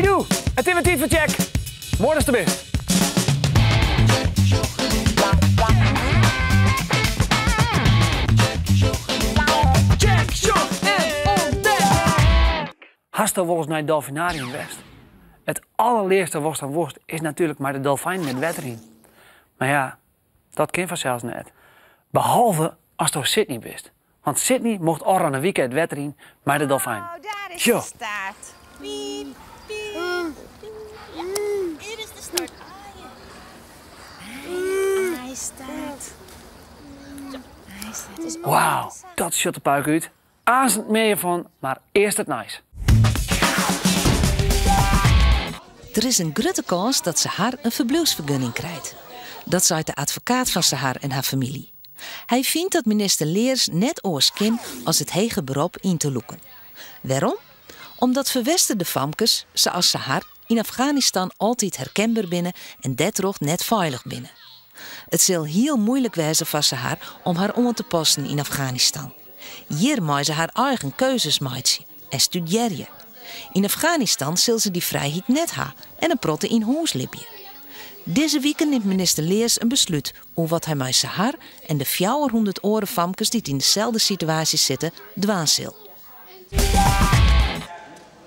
Hey doe, it is wer tiid foar Tsjek. Moai datst der bist. Tsjek, sjoch en ûntdek! Hasto wolris nei it Dolfinarium west? It allerleafste watst dan wolst is natuerlik mei de dolfijnen it wetter yn. Mar ja, dat kin fansels net. Behalve asto Sydney bist. Want Sydney mocht ôfrûne wike it wetter yn mei de dolfijn. Oh, daar is Sjoch. de staart. Piep, piep. Ja, hier is de start. Hij staat. Hij staat. Is Wauw, dat sjocht der puik út. Aansens mear hjirfan, mar earst it nijs. Der is in grutte kâns dat Sahar in ferbliuwsfergunning krijt. Dat seit de advokaat fan Sahar en har famylje. Hy fynt dat minister Leers net oars kin as it heger berop yn te lûken. Wêrom? Omdat ferwesterde famkes, sa as Sahar, yn Afganistan altyd herkenber binne en dêrtroch net feilich binne. It sil hiel muoilik wêze foar Sahar om har oan te passen yn Afganistan. Hjir mei se har eigen keuzes meitsje en studearje. Yn Afganistan sil se dy frijheid net ha en in protte yn hûs libje. Dizze wike nimt minister Leers in beslút oer wat hy mei Sahar en de 400 oare famkes dy't yn deselde situaasje sitte dwaan sil.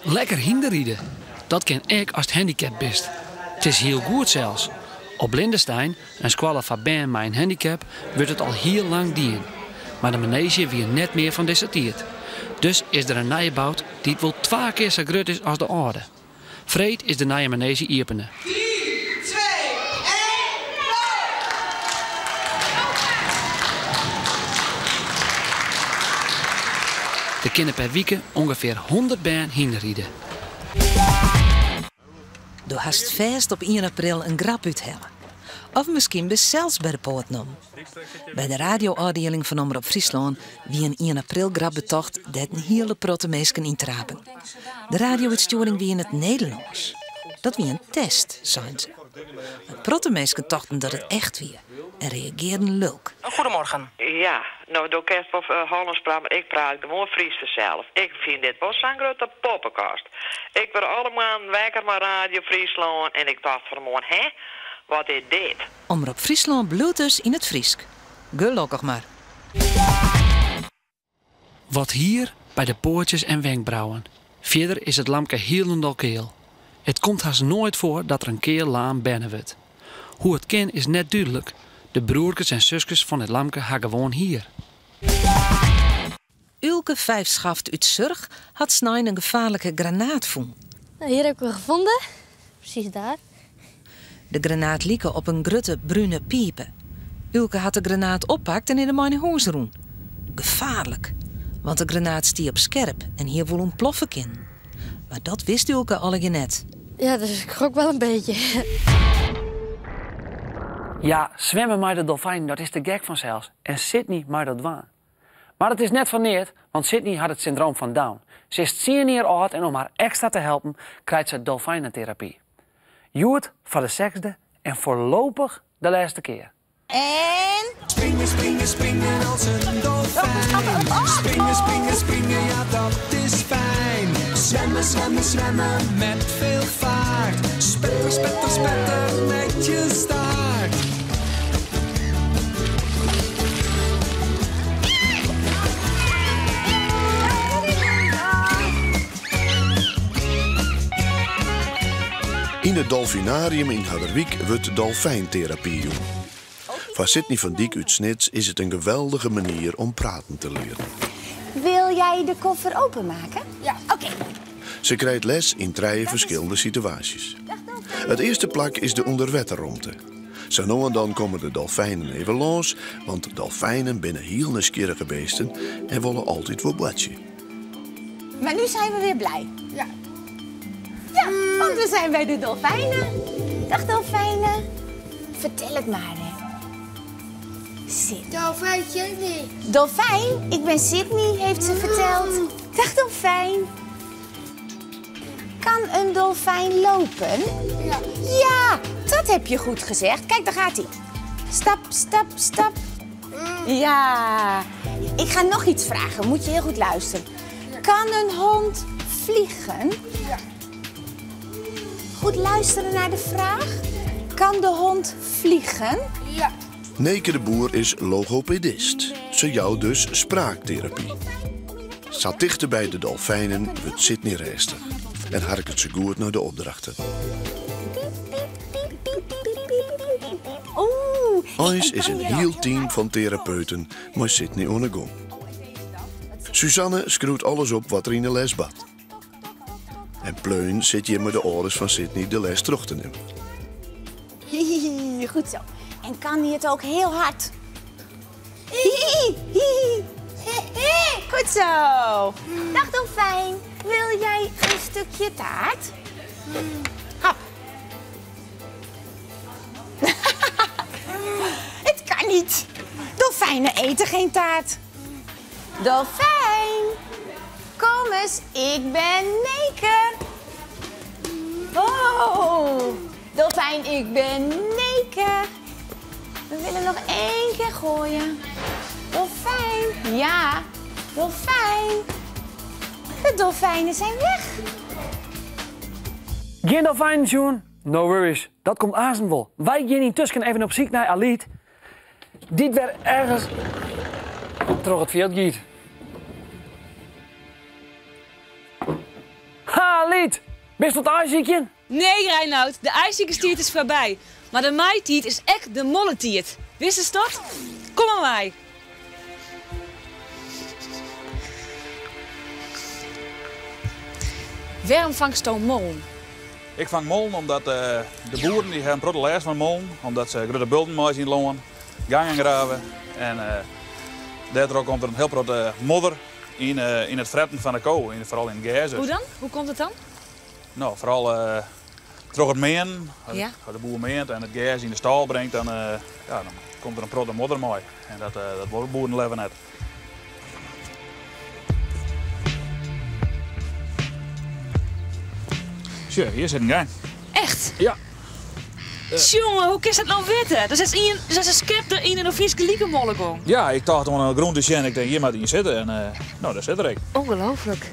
Lekker hynderride, dat kin ek ast handicapt bist. It is hiel goed sels. Op Blindestein, in skoalle foar bern mei in handicap, wurdt it al hiel lang dien. Mar de maneezje wie net mear fan dizze tiid. Dus is der in nije boud dy't wol twa kear sa grut is as de âlde. Freed is de nije maneezje iepene. 3, 2, 1, go! Der kinne per wike ûngefear 100 bern hynderride. Do hast fêst op ien april in grap úthelle. Of miskien bist sels by de poat nommen. By de radioôfdieling fan Omrop Fryslân wie in ien april grap betocht dêr't in hiele protte minsken yn trapen. De radioútstjoering wie yn it Nederlânsk. Dat wie in test, seinen se. In protte minsken tochten dat it echt wie en reagearren lulk. Goedemorgen. Ja, no do kinst wol Hollânsk prate, mar ik praat gewoan Frysk fansels. Ik fyn dit wol sa'n grutte poppekast. Ik wurd alle moarnen wekker mei Radio Fryslân en ik tocht fan 'e moarn, hè, wat is dit? Omrop Fryslân bliuwt dus yn it Frysk. Gelokkich mar. Wat hier by de poatsjes en wenkbrauwen. Fierder is it lamke hielendal keal. It komt hast noait foar dat der in keal laam berne wurdt. Hoe it kin is net dúdlik. De broerkes en suskes fan it lamke ha gewoan hier. Uulke Vijfschaft út Surch hat snein in gefaarlike granaat fûn. Hier heb ik hem gevonden, precies daar. De granaat like op in grutte brune pipe. Uulke hat de granaat oppakt en is dermei nei hûs rûn. Gefaarlik, want de granaat stie op skerp en hie wol ûntploffe kinnen. Mar dat wist Uulke allegear net. Ja, dus ik schrok wel een beetje. Ja, swimme mei de dolfijnen, dat is te gek fansels. En Sydney mei dat dwaan. Mar it is net foar neat, want Sydney hat it syndroom fan Down. Se is tsien jier âld en om har ekstra te helpen krijt se dolfijneterapy. Hjoed foar de sechsde en foarlopich de lêste kear. En. Springen, springen, springen als een dolfijn. Springen, springen, springen, ja dat is fijn. Zwemmen, zwemmen, zwemmen met veel vaart. Spetter, spetter, spetter met je staart. Yn it Dolfinarium yn Harderwyk wurdt dolfijnterapy jûn. Foar Sydney van Dyk út Snits is it in geweldige manier om praten te learen. Wil jij de koffer openmaken? Ja. Oké. Se krijt les yn trije ferskillende situaasjes. It earste plak is de ûnderwetterromte. Sa no en dan komme de dolfijnen even lâns, want dolfijnen binne hiel nijsgjirrige beesten en wolle altyd wol boartsje. Maar nu zijn we weer blij. Ja. Ja, want we zijn bij de dolfijnen. Dag dolfijnen. Vertel het maar, hè. Sydney. Dolfijn Sydney. Dolfijn? Ik ben Sydney, heeft ze verteld. Dag dolfijn. Kan een dolfijn lopen? Ja. Ja, dat heb je goed gezegd. Kijk, daar gaat hij. Stap, stap, stap. Ja. Ik ga nog iets vragen. Moet je heel goed luisteren. Kan een hond vliegen? Ja. Goed luisteren naar de vraag. Kan de hond vliegen? Ja. Neke de Boer is logopedist. Se jout dus spraakterapy. Sa tichter by de dolfijnen wurdt Sydney rêstich en harket se goed nei de opdrachten. Eins is in hiel team fan terapeuten mei Sydney oan 'e gong. Suzanne skriuwt alles op wat der yn 'e les bart. En Pleun sit hjir mei de âlders fan Sydney de les troch te nimmen. Goed zo. En kan hij het ook heel hard? Goed zo. Dag dolfijn. Wil jij een stukje taart? Hap. Het kan niet. Dolfijnen eten geen taart. Dolfijn, kom eens, ik ben Neke. Oh, dolfijn, ik ben Neke. We willen nog één keer gooien. Dolfijn, ja, dolfijn. De dolfijnen zijn weg. Gjin dolfijnen sjoen? No worries, dat komt aanst wol. Wy gean yntusken even op syk nei Alyt, dy't wer ergens troch it fjild giet. Ha Alyt, bist oan it aaisykjen? Nee Reinoud, de aaisikerstiid is foarby. Mar de maitiid is ek de molletiid. Wistest dat? Kom mar mei. Wêrom fangsto mollen? Ik fang mollen omdat de boeren dy ha in protte lêst fan mollen, omdat se grutte bulten meitsje yn it lân, gangen grave en dêrtroch komt der in hiel protte modder yn it fretten fan de ko, foaral yn it gers. Hoe dan? Hoe komt it dan? No, foaral troch it meanen. As de boer meant en it gers yn de stâl bringt, dan, ja, dan komt der in protte modder mei. En dat, dat wolle boeren leaver net. Sjoch, hjir sit in gang. Echt? Ja. Sjonge, hoe kinst dat no witte? Der sit ien, der sit in skep deryn en do fynst gelyk in mollegong. Ja, ik tocht oan de grûn te sjen. Ik tink, hjir moat ien sitte. En no, dêr sit er ek. Ongelooflik.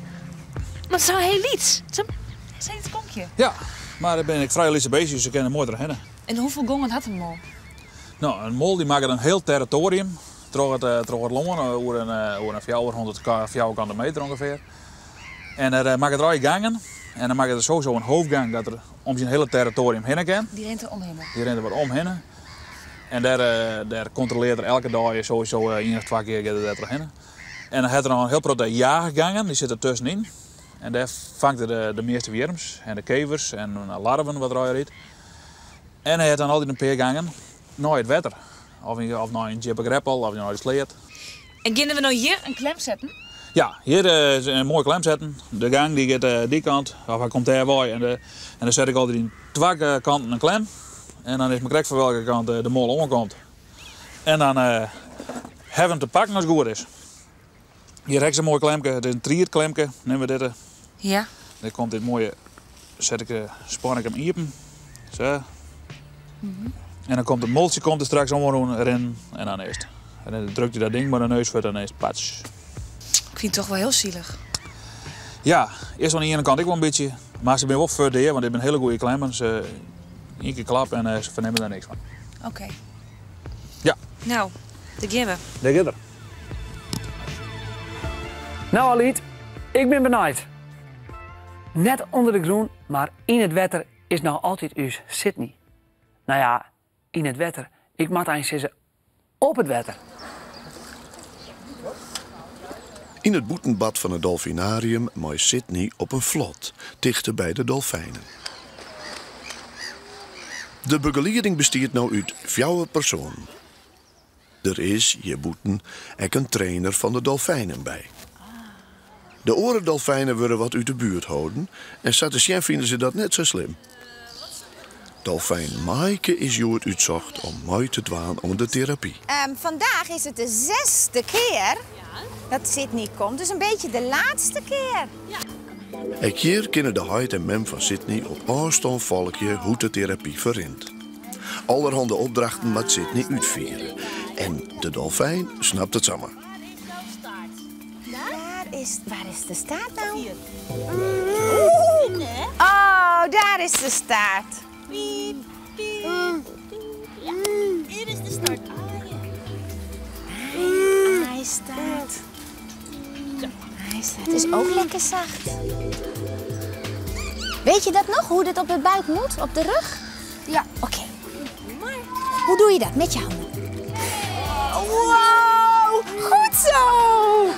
Mar it is sa hiel lyts. Sa'n lyts gonkje. Ja, mar it binne ek frij lytse beestjes, se kinne moai trochhinne. En hoefolle gongen hat in mol? No, in mol dy makket in hiel territoarium troch it, troch it lân, oer in, oer in 400 fjouwerkante meter ûngefear. En er makket er eigen gangen. En dan makket er sowieso in hoofdgang dat er om syn hiele territoarium hinne kin. Dy rint der omhinne. Dy rint der wat omhinne. En dêr, dêr kontrolearret er elke dei sowieso ien of twa kear giet er dêr trochhinne. En dan hat er noch in hiel protte jaachgangen, dy sitte tuskenyn. En dêr fangt er de, de measte wjirms en de kevers en de larven wat der rydt. En hy hat dan altyd in pear gangen nei it wetter. Of, of nei in djippe greppel, of nei de sleat. En geane we no hjir in klem setten? Ja, hjir is in moai klem setten. De gang dy giet dy kant, of hy komt dêr wei. En, de, en dan set ik altyd yn twa kanten in klem. En dan is mar krekt fan welke kant de mol oankomt. En dan uh, hawwe we 'm te pakken as it goed is. Hjir ha ik sa'n moai klemke. It is in triedklemke, neame we dit. Ja. Dêr komt dit moaie, set ik, span ik him iepen. Sa. En dan komt it moltsje komt der straks oanrûn rinnen en dan is it. En dan drukt hy dat ding mei de neus fuort en dan is it pats. Ik fyn it toch wol hiel sielich. Ja, is oan de iene kant ek wol in bytsje. Mar se binne wol fuort dea, want dit binne hiele goede klemmen. Se ien kear klap en se fernimme der niks fan. Oké. Ja. Nou, dêr gean we. Dêr giet er. Nou Alyt, ik bin benijd. Net ûnder de grûn, mar yn it wetter is noch altyd ús Sydney. Nou ja, yn it wetter. Ik moat eins sizze op it wetter. Yn it bûtenbad fan it Dolfinarium mei Sydney op in flot, tichte by de dolfijnen. De begelieding bestiet no út fjouwer persoanen. Der is hjir bûten ek in trainer fan de dolfijnen by. De oare dolfijnen wurde wat út de buert holden en sa te sjen fine se dat net sa slim. Dolfijn Maaike is hjoed útsocht om mei te dwaan oan de terapy. Vandaag is het de zesde keer dat Sydney komt, dus een beetje de laatste keer. Ek hjir kinne de heit en mem fan Sydney op ôfstân folgje hoe't de terapy ferrint. Allerhande opdrachten moat Sydney útfiere en de dolfijn snapt it samar. Waar is, waar is de staart nou? Oh, daar is. is de staart. Piep, piep, piep. Ja, hier is de start. Hij staat. Hij staat. Het is ook lekker zacht. Weet je dat nog, hoe dit op de buik moet? Op de rug? Ja. Oké. Hoe doe je dat met je handen? Wow, goed zo!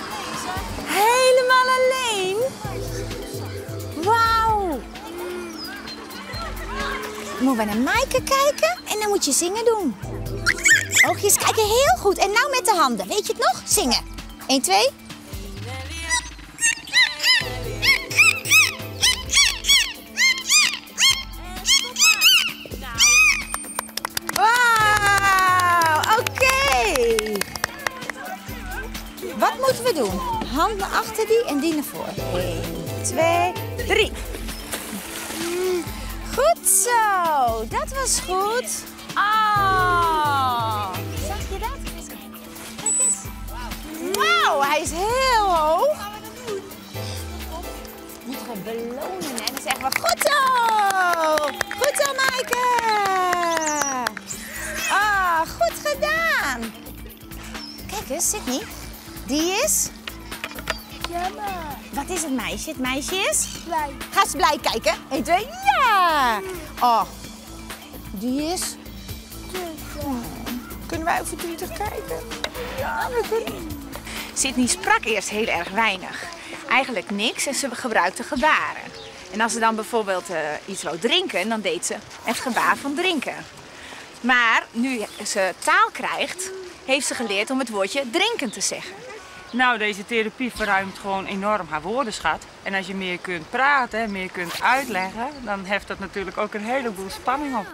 Helemaal alleen. Wauw. Moeten we naar Maaike kijken en dan moet je zingen doen. Oogjes kijken heel goed. En nou met de handen. Weet je het nog? Zingen. 1, 2. Wauw, oké. Wat moeten we doen? Handen achter die en die naar voren. 1, 2, 3. Goed zo, dat was goed. Ah, zag je dat? Eens kijken. Kijk eens. Wauw, hij is heel hoog. Moeten we belonen en dan zeggen we goed zo. Goed zo, Maaike. Ah, goed gedaan. Kijk eens, Sydney. Die is? Jammer. Wat is het meisje? Het meisje is? Blij. Ga eens blij kijken. 1, 2, ja! Oh, die is? Oh, kunnen wij ook verdrietig kijken? Ja, we kunnen. Sydney sprak eerst heel erg weinig. Eigenlijk niks en ze gebruikte gebaren. En als ze dan bijvoorbeeld iets wou drinken, dan deed ze het gebaar van drinken. Maar nu ze taal krijgt, heeft ze geleerd om het woordje drinken te zeggen. Nou, deze therapie verruimt gewoon enorm haar woordenschat. En als je meer kunt praten en meer kunt uitleggen, dan heft dat natuurlijk ook een heleboel spanning op.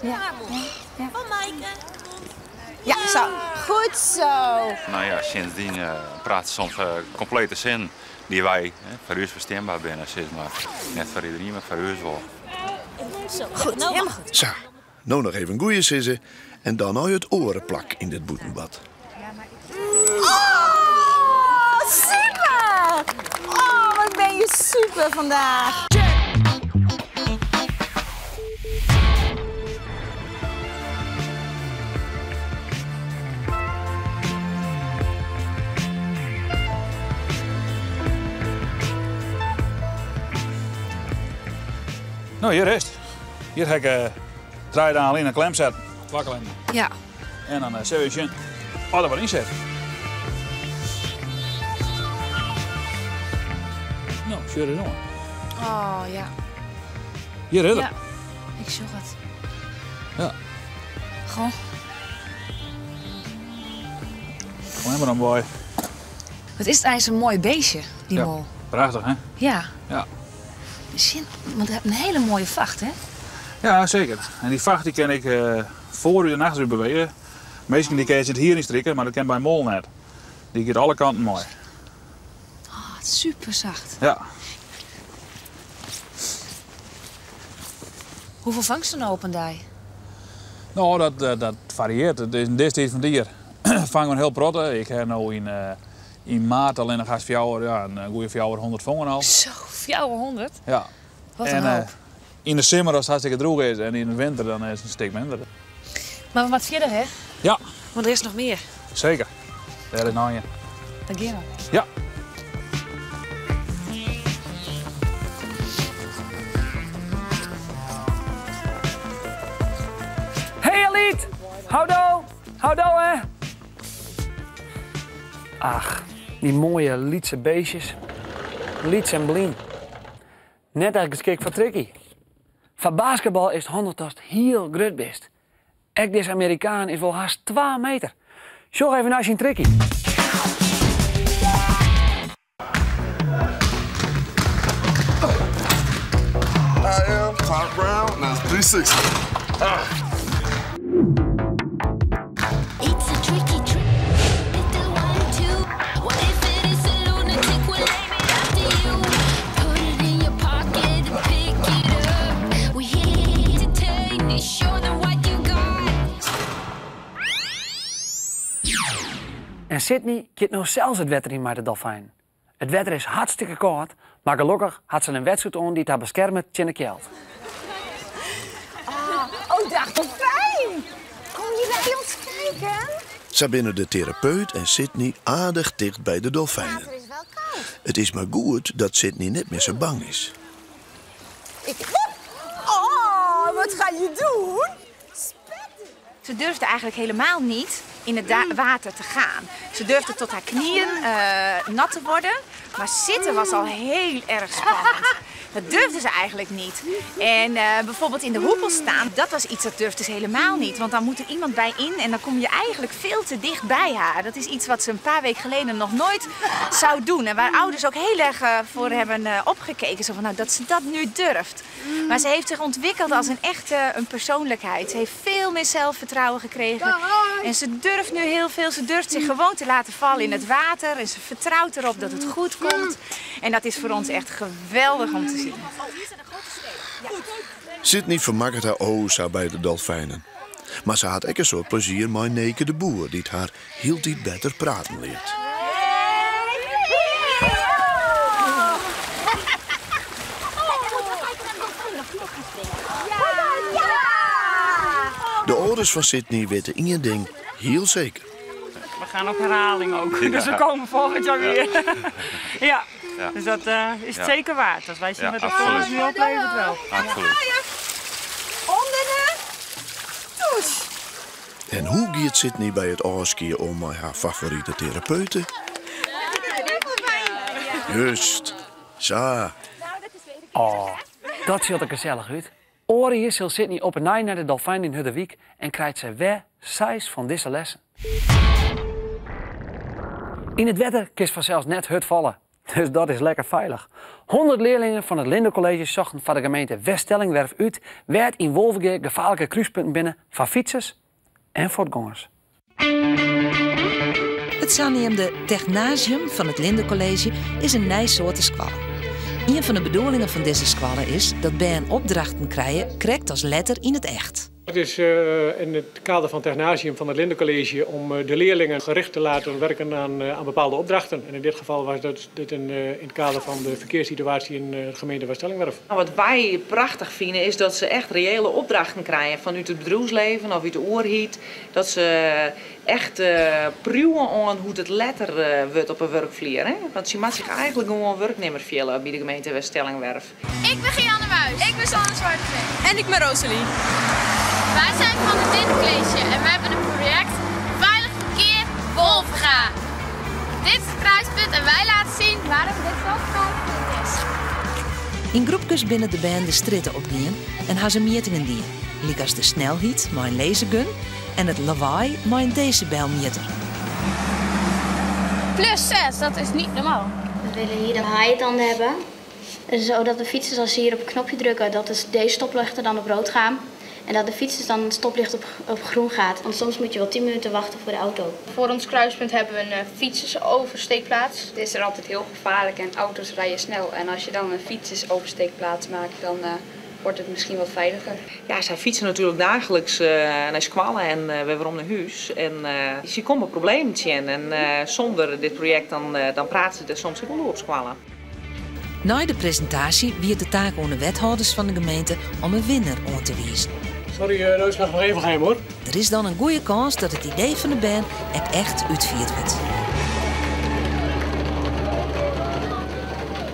Ja. Ja. Van Maaike. Ja, zo. Goed zo. Nou ja, sindsdien praat ze soms complete zin die wij voor u verstaanbaar binnen, zeg maar. Net voor iedereen, maar voor u wel. Zo, goed, nou helemaal goed. Zo, nou nog even goeie sissen en dan nou het orenplak in dit boetenbad. Oh, super! Oh, wat ben je super vandaag. Nou, hier is het. Hier heb ik draai dan alleen een klem zetten. Twee klemmen. Ja. En dan zullen we zien wat er wat in zit. Nou, zure jongen. Oh ja. Hier is het. Ja, ik zoek het. Ja. Goh. Kom maar dan, boy. Wat is het eigenlijk een mooi beestje, die ja, mol. Prachtig, hè? Ja. Ja. Misschien, want het heeft een hele mooie vacht, hè? Ja, zeker. En die vacht die ken ik voor u en achter u bewegen. Meestal die kan je het hier niet strikken, maar dat ken bij mol net. Die gaat alle kanten mooi. Oh, super zacht. Ja. Hoeveel vangst er nou op een dag? Nou, dat varieert. Het is in deze tijd van dier. Vangen we een heel protte. Ik heb nu in maart alleen een gast fjouwer, ja, een goede fjouwer 100 vangen al. Zo, fjouwer 100? Ja. Wat een hoop. In de zomer als het hartstikke droog is en in de winter dan is het een stuk minder. Maar wat verder, hè? Ja. Want er is nog meer. Zeker. Daar is nog een. Dan gaan we. Ja. Hey Aliet! Houdo! Houdo, hè! Ach, die mooie Lietse beestjes. Liets en blien. Net eigenlijk een van Tricky. Van basketbal is het 100 als heel groot best. Ek deze Amerikaan is wel haast 2 meter. Zorg even naar zijn Tricky. I am Todd Brown, that's 360. Ah. It's a tricky trick. Little one, two. What if it is a lunatic? We'll name it after you. Put it in your pocket and pick it up. We here to entertain and show them what you got. En Sydney kijkt nou zelfs het wetter in met de dolfijn. Het wetter is hartstikke koud, Mar gelokkich hat se in wetsuit oan dy't har beskermet tsjin de kjeld. Ah, oh, dag dolfijn! Kom je bij ons kijken? Sa binne de terapeut en Sydney aardich ticht by de dolfijnen. It is mar goed dat Sydney net mear sa bang is. Ik... Oh, wat ga je doen? Ze durfde eigenlijk helemaal niet in het water te gaan. Ze durfde tot haar knieën nat te worden, maar zitten was al heel erg spannend. Dat durfde ze eigenlijk niet. En bijvoorbeeld in de hoepel staan, dat was iets dat durfde ze helemaal niet. Want dan moet er iemand bij in en dan kom je eigenlijk veel te dicht bij haar. Dat is iets wat ze een paar weken geleden nog nooit zou doen. En waar ouders ook heel erg voor hebben opgekeken. Zo van, nou, dat ze dat nu durft. Maar ze heeft zich ontwikkeld als een echte een persoonlijkheid. Ze heeft veel meer zelfvertrouwen gekregen. En ze durft nu heel veel. Ze durft zich gewoon te laten vallen in het water. En ze vertrouwt erop dat het goed komt. En dat is voor ons echt geweldig om te zien. Sydney vermaakt haar osa bij de dolfijnen. Maar ze had ook een soort plezier met Neke de Boer, die het haar heel iets beter praten leert. De ouders van Sydney weten één ding heel zeker. We gaan op herhaling ook, dus we komen volgend jaar weer. Ja. Ja. Dus dat is het Ja. zeker waard. Als wij zien Ja, wat het absoluut. voor ons nu oplevert wel. Absoluut. Onder de douche. En hoe gaat Sydney bij het afskiën om met haar favoriete therapeuten? Juist. Zo. Oh, dat ziet er gezellig uit. Orie zal Sydney op een naar de dolfijn in Hudderwiek en krijgt ze weer 6 van deze lessen. In het wetter kist vanzelfs net hut vallen. Dus dat is lekker veilig. 100 leerlingen van het Lindencollege zochten van de gemeente Weststellingwerf uit werd in Wolvegea gevaarlijke kruispunten binnen van fietsers en voetgangers. Het zogenaamde Technasium van het Lindencollege is een nieuw soort squallen. Een van de bedoelingen van deze squallen is dat ben opdrachten krijgen correct als letter in het echt. Het is in het kader van Technasium van het Lindencollege om de leerlingen gericht te laten werken aan bepaalde opdrachten. En in dit geval was dat dit in het kader van de verkeerssituatie in de gemeente Weststellingwerf. Wat wij prachtig vinden is dat ze echt reële opdrachten krijgen vanuit het bedrijfsleven of uit de oerhiet. Dat ze echt pruwen aan hoe het letter wordt op een werkvloer. Hè? Want ze maakt zich eigenlijk gewoon werknemer velen bij de gemeente Weststellingwerf. Ik ben Gianne Muis. Ik ben Sanne Zwarteveen. En ik ben Rosalie. Wij zijn van het Lindencollege en wij hebben een project Veilig Verkeer Wolvega. Dit is het kruispunt en wij laten zien waarom dit zo'n kruispunt is. In groepjes binnen de band de stritten opgaan en haar ze metingen dienen. Likas de snelheid met een lasergun en het lawaai met een decibelmeter. Plus 6, dat is niet normaal. We willen hier een haaitand hebben, zodat de fietsers als ze hier op het knopje drukken, dat dus deze stoplichten dan op rood gaan. En dat de fietsers dan het stoplicht op groen gaat. Want soms moet je wel 10 minuten wachten voor de auto. Voor ons kruispunt hebben we een fietsersoversteekplaats. Het is er altijd heel gevaarlijk en auto's rijden snel. En als je dan een fietsersoversteekplaats maakt, dan wordt het misschien wat veiliger. Ja, zij fietsen natuurlijk dagelijks naar Squallen en weer weer om naar huis. En ze komen problemen tegen. En zonder dit project dan praten ze er soms ook wel op Squallen. Na de presentatie wie de taak aan de wethouders van de gemeente om een winnaar aan te wijzen. Sorry, de uitslag nog even geheim hoor. Er is dan een goede kans dat het idee van de band het echt uitvierd wordt.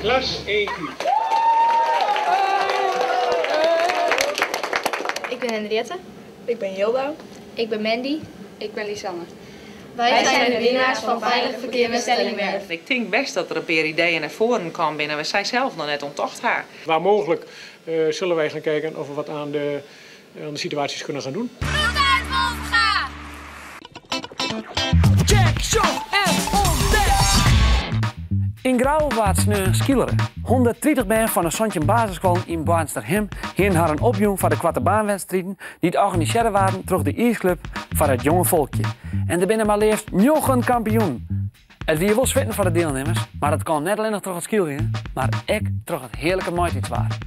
Klas 1Q. Ik ben Henriette. Ik ben Jilda. Ik ben Mandy. Ik ben Lisanne. Wij zijn de winnaars van Veilig Verkeer Weststellingwerf. Ik denk best dat er een paar ideeën naar voren komen binnen. We zijn zelf nog net onttocht haar. Waar mogelijk zullen wij gaan kijken of we wat aan de situaties kunnen gaan doen. Route uit Wolvega! Check, shot en ontdek! In Grauwe nu skileren. 130 ben van een Sontje basisschool in Boarnsterhim hier haar een opjong van de kwarte baanwedstrijden die het organiseerd waren door de ijsclub van het jonge volkje. En er binnen maar liefst 9 kampioen. Het wie wel zwitten voor de deelnemers, maar dat kan net alleen nog door het skileren, maar ik door het heerlijke maaitidswaar.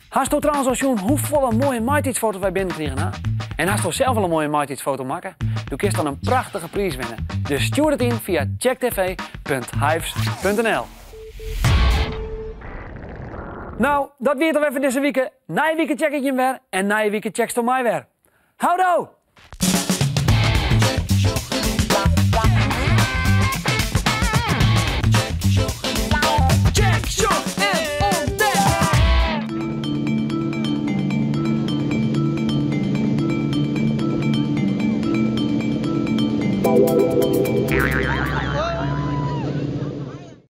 Hast u trouwens al zien hoe volle mooie maaitidsfoto's wij binnenkrijgen, hè? En hast u zelf al een mooie maaitidsfoto maken? Du kunt dan een prachtige prijs winnen. Dus stuur het in via checktv punt hyves punt N L. No, dat wie it alwer foar dizze wike. Nije wike check ik jim wer en nije wike checksto my wer. Houdoe!